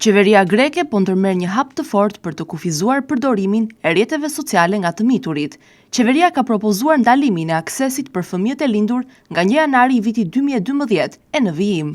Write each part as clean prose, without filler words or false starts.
Qeveria greke po ndërmerr një hap të fortë për të kufizuar përdorimin e rrjeteve sociale nga të miturit. Qeveria ka propozuar ndalimin e aksesit për fëmijët e lindur nga 1 janari i vitit 2012 e në vijim.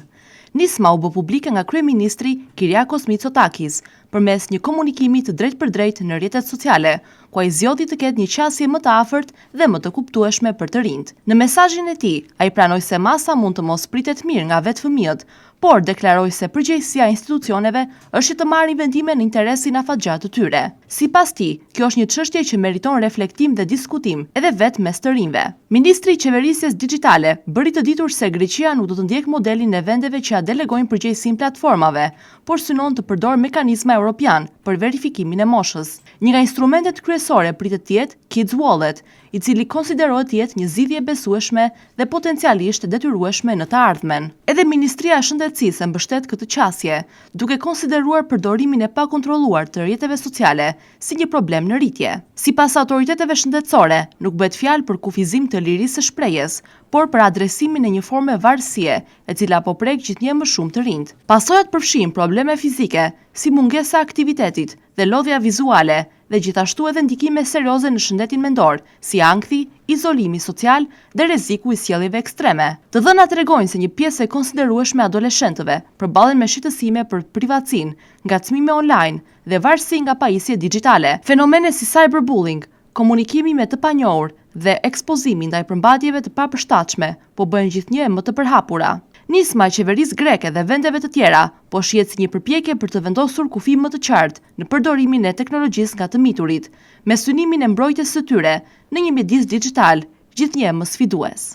Nisma u bë publike nga kryeministri Kyriakos Mitsotakis përmes një komunikimi të drejtpërdrejtë në rrjetet sociale, ku ai zgjodhi të ketë një qasje më të afërt dhe më të kuptueshme për të rinjtë. Në mesazhin e tij, ai pranoi se masa mund të mos pritet mirë nga vetë fëmijët, por deklaroi se përgjegjësia e institucioneve është që të marrin vendime në interesin afatgjatë të tyre. Sipas tij, kjo është një çështje që meriton reflektim dhe diskutim edhe vetë mes të rinjve. Ministri i Qeverisjes Digjitale bëri të ditur se Greqia nuk do të ndjekë modelin e vendeve që ia delegojnë përgjegjësinë platformave, por synon të përdorë mekanizma europianë për verifikimin e moshës. Një nga instrumentet kryesore pritet të jetë Kids Wallet, i cili konsiderohet të jetë një zgjidhje e besueshme dhe potencialisht e detyrueshme në të ardhmen. Edhe Ministria e Shëndetësisë e mbështet këtë qasje, duke konsideruar përdorimin e pakontrolluar të rrjeteve sociale si një problem në rritje. Sipas autoriteteve shëndetësore, nuk bëhet fjalë për kufizim të lirisë së shprehjes, por për adresimin e një forme varësie, e cila po prek gjithnjë më shumë të rinjtë. Pasojat përfshijnë probleme fizike, si mungesa e aktivitetit dhe lodhja vizuale, dhe gjithashtu edhe ndikime serioze në shëndetin mendor, si ankthi, izolimi social dhe rreziku i sjelljeve ekstreme. Të dhënat tregojnë se një pjesë e konsiderueshme e adoleshentëve përballen me shqetësime për privatësinë, ngacmime online dhe varësi nga pajisjet digjitale. Fenomene si cyberbullying, komunikimi me të panjohur dhe ekspozimi ndaj përmbajtjeve të papërshtatshme po bëhen gjithnjë e më të përhapura. Nisma e qeverisë greke dhe vendeve të tjera po shihet si një përpjekje për të vendosur kufi më të qartë në përdorimin e teknologjisë nga të miturit, me synimin e mbrojtjes së tyre në një mjedis dixhital gjithnjë e më sfidues.